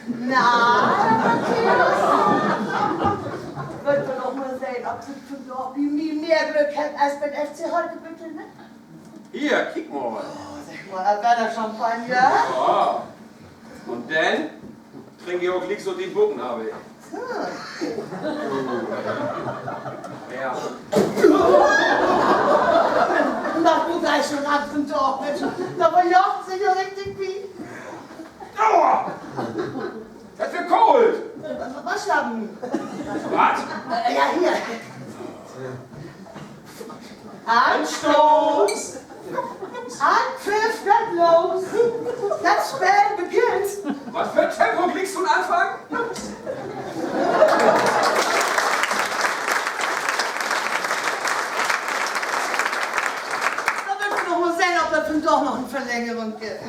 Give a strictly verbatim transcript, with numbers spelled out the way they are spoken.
Na, Matthäus. Wüllt wi doch mal sehn, of Se vandaag bi mi mehr Glück hebbt as bi'n F C Holtebüttel, ne? Hier, kiek mal. Oh, segg mal, dat weer doch Champagner. Ja. Un denn drink ik ok glieks ut de Bucken, aver. So. Ja. Dat mutt ik schon af un to, Minsch. Dor verjaagt Se ja richtig bi. Aua! Dat weer koolt! Wat hebben? Wat? Äh, ja, hier. Anstoot! Anpfiff geiht los! Dat Speel beginnt! Wat för Tempo glieks to'n Anfang? Dor wüllt wi doch mal sehn, of dat vandaag noch en Verlängerung gifft.